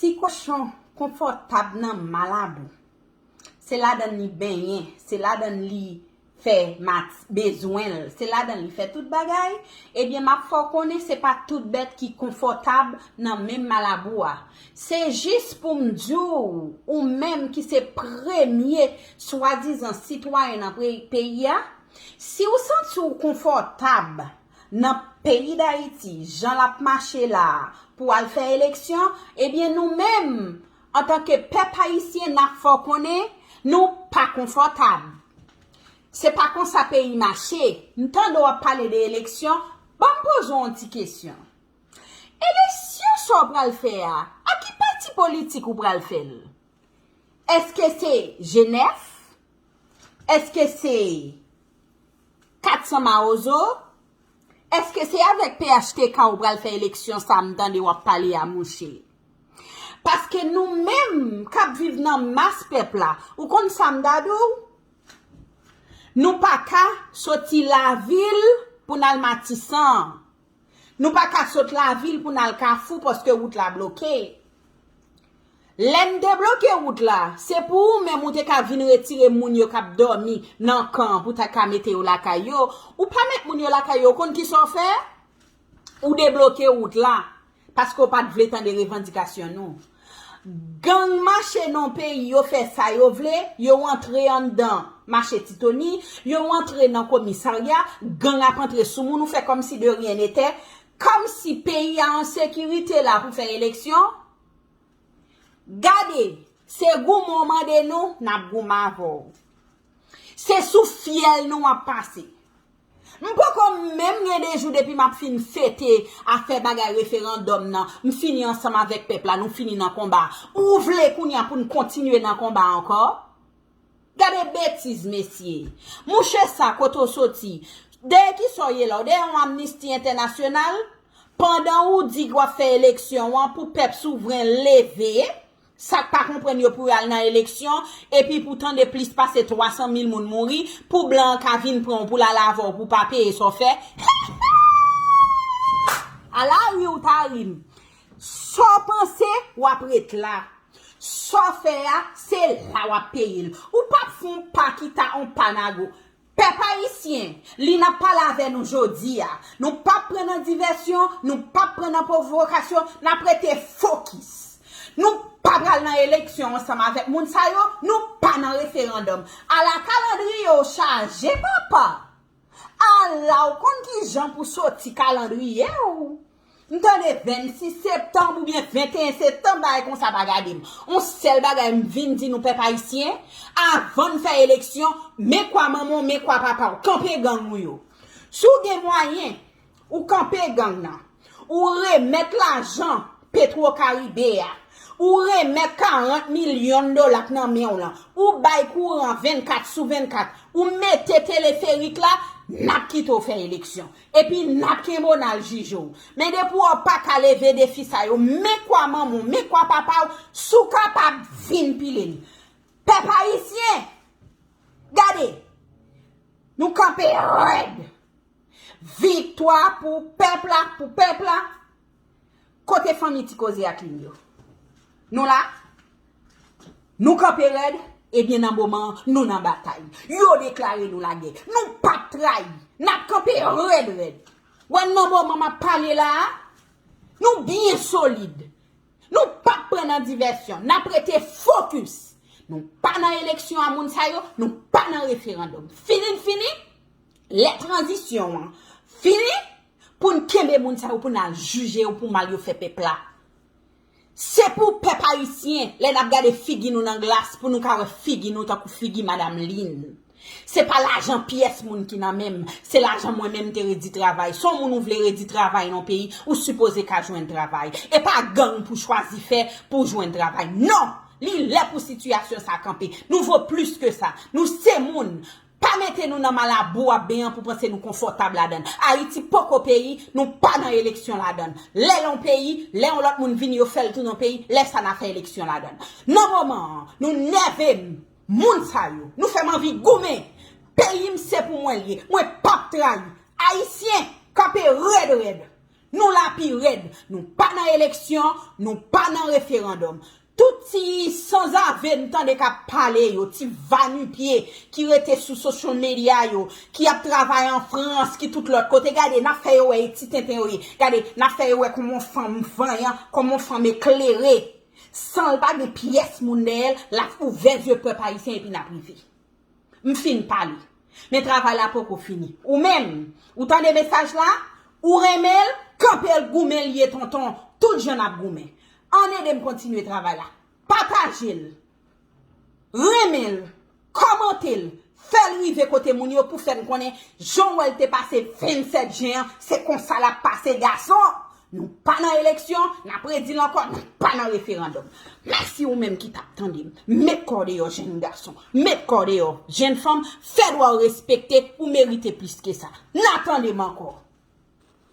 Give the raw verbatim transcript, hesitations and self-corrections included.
Si kochon konfòtab nan malabou, se ladan li benyen, se ladan li fè mat bezwen l, se ladan li fè tout bagay, ebyen m ap fè w konnen se pa tout bèt ki konfòtab nan menm malabou a. Se jis pou m di w, ou menm ki se premye swadizan sitwayen nan peyi a, si w santi w konfòtab nan peyi Dayiti, jan l ap mache la a, pou al fè eleksyon, ebyen nou menm, antanke pèp ayisyen, n ap fè w konnen nou pa konfòtab. Se pa konsa peyi mache. M tande w ap pale de eleksyon, ban m poze w yon ti kesyon. Eleksyon sa w pral fè a, a ki pati politik ou pral fè l? Èske se G nèf? Èske se kat san Mawozo? Èske se avèk P H T K ou pral fè eleksyon sa m tande w ap pale a, mouche? Paske nou menm k ap viv nan mas pèp la, ou konn sa m ta di w? Nou pa ka soti lavil pou n al Matisan. Nou pa ka sot lavil pou n al Kafou paske wout la bloke. Lè n debloke wout la, se pou ou menm ou te ka vin retire moun yo k ap dòmi nan kan an pou ta ka mete yo lakay yo. Ou pa met moun yo lakay yo, ou konn kisa w fè? Ou debloke wout la, paske w pa t vle tande revandikasyon nou. Gang mache nan peyi, yo fè sa yo vle, yo antre anndan mache Titoni, yo antre nan komisarya, gang ap antre sou moun, ou fè kòmsi de rien n'était, kòmsi peyi a an sekirite la pou fè eleksyon. Gade, se goumen w mande nou, n ap goumen avè w. Se sou fyèl nou w ap pase. M poko menm gen de jou depi m ap fin fete afè bagay referandòm nan. M fini ansanm avèk pèp la, nou fini nan konba. Ou vle kounye a pou n kontinye nan konba ankò? Gade betiz, mesye. Mouche sa, kote w soti? Dèyè kisa w ye la? W dèyè yon amnisti entènasyonal? Pandan ou di w ap fè eleksyon an pou pèp souvren leve, sa k pa konprann yo pou y al nan eleksyon, epi pou tande plis pase twa san mil moun mouri, pou blan an ka vin pran w pou l al avè w pou pa peye sa w fè. Ala ri w ta ri m. Sa w panse, w ap ret la. Sa w fè a, se la w ap peye l. Ou p ap fè yon pa kita, yon pa nago. Pèp ayisyen, li n ap pale avè nou jodi a. Nou p ap pran nan divèsyon, nou p ap pran nan pwovokasyon, n ap rete fokis. Nou pa pral nan eleksyon ansanm avèk moun sa yo, nou pa nan referandòm. Ala kalandriye w chaje, papa! Ala w konn kijan pou soti kalandriye w. M tande vennsis septanm oubyen venteyen septanm, bagay konsa pa gade m. On sèl bagay m vin di nou pèp ayisyen, avan n fè eleksyon, men kwa manman w, men kwa papa w, kanpe gang ou yo. Si w gen mwayen, ou kanpe gang nan, ou remèt lajan Petro Caribe a, ou remèt karant milyon dola k nan men w lan, ou bay kouran vennkat sou vennkat, ou mete teleferik la, n ap kite w fè eleksyon. Epi n ap kenbe w, n al jije w. Men depi w pa ka leve defi sa yo, men kwa manman w, men kwa papa w, si w kapab, vin pile n. Pèp ayisyen, gade, nou kanpe rèd. Viktwa pou pèp la, pou pèp la. Kote fanmi Ti Koze ak Lin yo? Nou la? Nou kanpe rèd? Ebyen, nan moman an, nou nan batay. Yo deklare nou lagè. Nou p ap trayi. N ap kanpe rèd, rèd. Wè, nan moman m ap pale la a, nou byen solid. Nou p ap pran nan divèsyon. N ap rete fokis. Nou pa nan eleksyon a moun sa yo, nou pa nan referandòm. Fini n fini, lè tranzisyon an fini, pou n kenbe moun sa yo, pou n al jije yo pou mal yo fè pèp la. Se pou pèp ayisyen, lè n ap gade figi nou nan glas, pou nou ka wè figi nou tankou figi Madanm Lin. Se pa lajan pyès moun ki nan men m, se lajan mwen menm m te redi travay. Si w moun ou vle redi travay nan peyi, ou sipoze ka jwenn travay. E pa gang pou chwazi fè pou w jwenn travay. Non! Li lè pou sitiyasyon sa kanpe. Nou vo plis ke sa. Nou se moun. Pa mete nou nan malabou ap benyen pou panse nou konfòtab ladan l. Ayiti poko peyi, nou pa nan eleksyon ladan l. Lè l yon peyi, lè yon lòt moun vini, yo fè l tounen yon peyi, lè sa n a fè eleksyon ladan l. Nan moman an, nou nève m. Moun sa yo, nou fè m anvi goumen. Peyi m se pou mwen l ye. Mwen p ap trayi. Ayisyen, kanpe rèd rèd. Nou la pi rèd. Nou pa nan eleksyon, nou pa nan referandòm. Tout ti sanzave n tande k ap pale yo, ti vanipye ki rete sou social media yo, ki ap travay an Frans, ki tout lòt kote, gade, n ap fè yo wè e ti tenten yo ye. Gade, n ap fè yo wè kòman yon fanm vanyan, kòman yon fanm eklere. San l pa gen pyès moun dèyè l, l ap ouvè zye pèp ayisyen epi n ap rive. M fin pale. Men travay la poko fini. Ou menm, ou tande mesaj la? Ou renmen l? Kanpe l, goumen l ye tonton. Tout jan n ap goumen. Ann ede m kontinye travay la. Pataje l. Renmen l. Kòmante l. Fè l rive kote moun yo pou fè n konnen jan w wè l te pase vennsèt jen an, se konsa l ap pase gason. Nou pa nan eleksyon, n ap redi l ankò, nou pa nan referandòm. Mèsi ou menm ki t ap tande m. Met kò deyò jenn gason, met kò deyò jenn fanm, fè dwa w respekte, ou merite plis ke sa. N a tande m ankò.